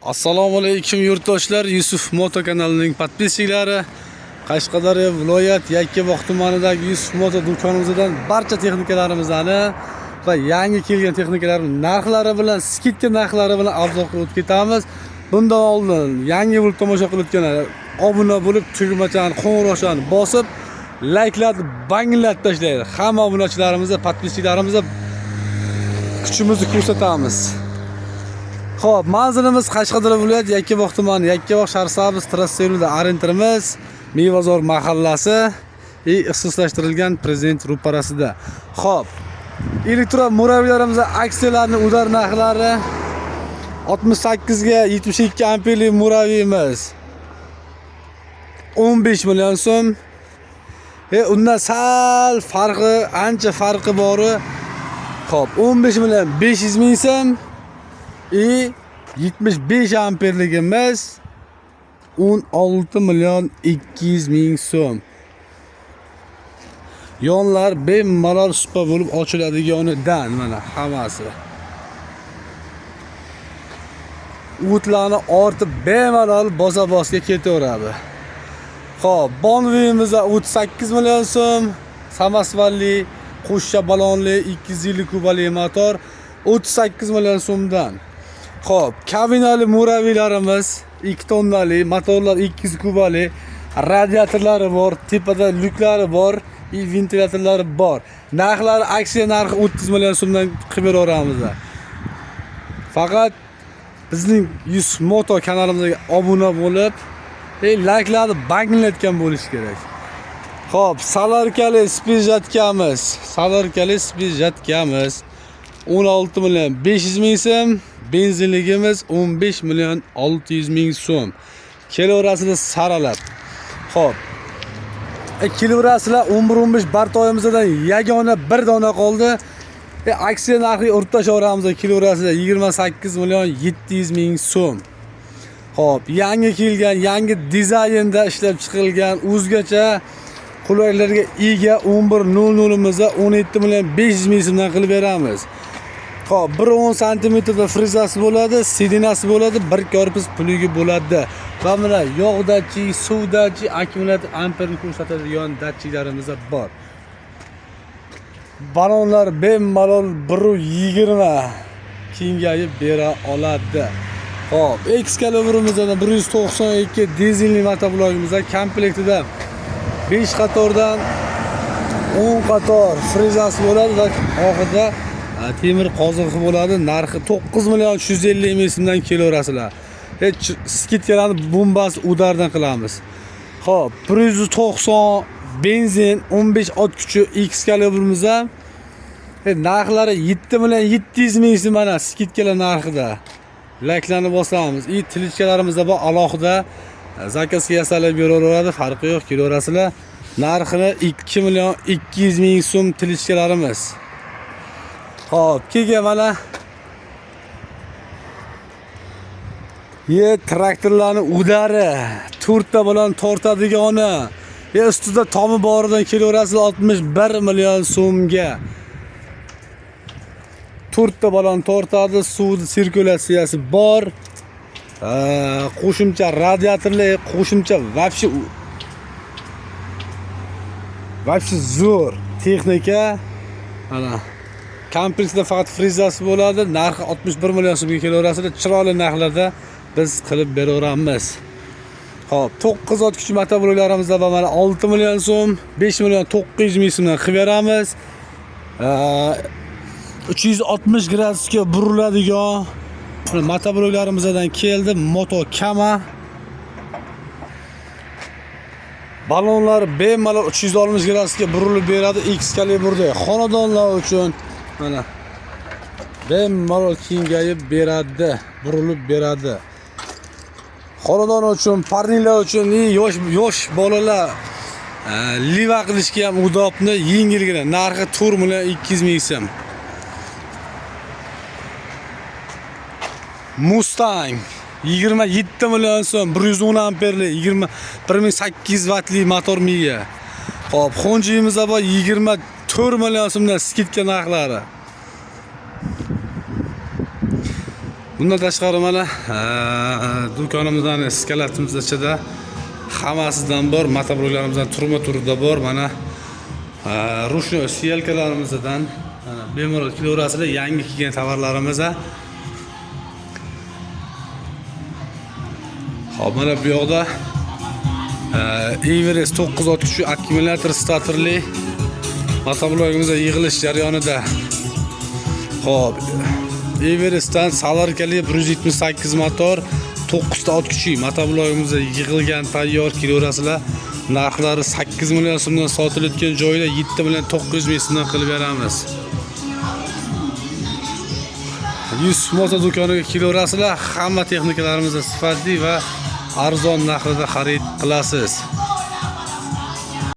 Assalomu alaykum yurtdoshlar, Yusuf Moto kanalining podpischiklari. Qashqadaryo viloyat Yakkabog' tumanidagi Yusuf Moto do'konimizdan barcha texnikalarimizni va yangi kelgan texnikalarning narxlari bilan, skidka narxlari bilan obzor qilib o'tib ketamiz. Bundan oldin yangi bo'lib tomosha qilayotganlar obuna bo'lib, tugmachani, qo'ng'iroqchani bosib, layklarni banglatib tashlaydi. Hamma obunachilarimizga, podpischiklarimizga kuchimizni ko'rsatamiz. Xo'p, manzilimiz Qashqadaryo viloyati Yakkabog' tumani, Yakkabog' Sharsabz trassa yo'lida orientirimiz Mevazor mahallasi и ixtisoslashtirilgan prezident ro'parasida. Xo'p, elektron murabbiylarimiz aksiyalarning udar narxlari 68 ga 72 amperli murabbiyimiz 15 million so'm. Undan sal farqi, ancha farqi bori. Xo'p, 15 million 500 ming so'm. И 75 amperligimiz 16 million 200 ming so'm. Yonlar bemalol supa bo'lib ochiladiganidan mana hammasi. O'tlarni ortib bemalol bosa-bosga ketaveradi. Xo'p, Bonvimizda 38 million so'm, samosvalli, qo'shcha balonli 250 kubali motor 38 million so'mdan. Xo'p, kabinali murabbiylarimiz 2 tonnali, motorlar 200 kubali, radiatorlari bor, tepada lyuklari bor, и ventilyatorlari bor. Narxlari aksiya narxi 30 million so'mdan qilib beraveramiz. Faqat bizning Yusuf Moto kanalimizga obuna bo'lib, layklarni banglatgan bo'lish kerak. Xo'p, salarkali spijatkamiz, salarkali spijatkamiz 16 million 500 ming so'm, benzinligimiz 15 million 600 ming so'm. Kelaverasizlar saralab. Xo'p. Kelaverasizlar 11-15 bartoyimizdan yagona bir dona qoldi. Aksiya narxi urib tashlaveramiz, kelaverasizlar 28 million 700 ming so'm. Xo'p, yangi kelgan, yangi dizaynda ishlab chiqilgan o'zgacha qulayliklarga ega 11.00imizda 17 million 500 ming so'mdan qilib beramiz. Xo'p, 1.10 santimetrda frezasi bo'ladi, sidinasi bo'ladi, bir korpus plugi bo'ladi. Va mana yog' datchik, suv datchik, akkumulyator amperni ko'rsatadigan datchiklarimiz bor. Balonlar bemalol 1.20 kengayib bera oladi. Xo'p, Excalibur'imizda 192 dizelli motoblokimizda komplektida 5 qatordan 10 qator frezasi bo'ladi va oxirida temir qozig'i bo'ladi. Narxi 9 million 350 ming so'mdan kelaverasizlar. Hech skidkalarni bombasi udardan qilamiz. Xo'p, 190 benzin 15 ot kuchi Excalibur'imizda narxlari 7 million 700 ming so'm mana skidkalar narxida. Layklarni bosamiz. И tilichkalarimizda bor alohida zakazga yasalib beraveradi, farqi yo'q, kelaverasizlar. Narxini 2 million 200 ming so'm tilichkalarimiz. Xo'p, keyin mana traktorlarni udari, to'rtta bilan tortadigani. Ustida tomi boridan kelaverasizlar 61 million so'mga. To'rtta balon tortadi, suvni sirkulyatsiyasi bor. Qo'shimcha radiatorli, qo'shimcha вообще zo'r texnika. Mana kompleksda faqat frezasi bo'ladi. Narxi 61 million so'mga kelaverasizlar. Chiroyli narxlarda biz qilib beraveramiz. Xo'p, 9 ot kuchi motoblokalarimizda bor mana 6 million so'm, 5 million 900 ming so'mdan qilib beramiz. 360 gradusga buriladigan motoblokalarimizdan keldi Moto Kama. Balonlar bemalol 360 gradusga burilib beradi Excaliburda. Xonadonlar uchun mana bemalol kengayib beradi, burilib beradi. Xonadon uchun, parniklar uchun, yosh bolalar liva qilishga ham udobni, yengilgina. Narxi 4 million 200 ming so'm. Mustang 27 million so'm, 110 amperli, 21800 vattli motor miya. Xo'p, Honjimizda bor 24 million so'mdan skidka narxlari. Bundan tashqari mana do'konimizdan skladimiz ichida hammasidan bor, motobloklarimizdan turma turida bor. Mana ручной сеялка larimizdan mana bemalol kelaverasizlar, yangi kelgan tovarlarimiz. Hop, mana bu yoqda Everest 9 ot kuchi akkumulyator statorli motoblogimizda yig'ilish jarayonida. Xo'p, Everestdan Salarkali 178 motor, 9 ta ot kuchi motoblogimizda yig'ilgan tayyor, kelaverasizlar. Narxlari 8 million so'mdan sotilayotgan joyida 7 million 900 ming so'mdan qilib beramiz. 100 moto do'koniga kelaverasizlar, hamma texnikalarimizni sifatli va arzon narxlarda xarid qilasiz.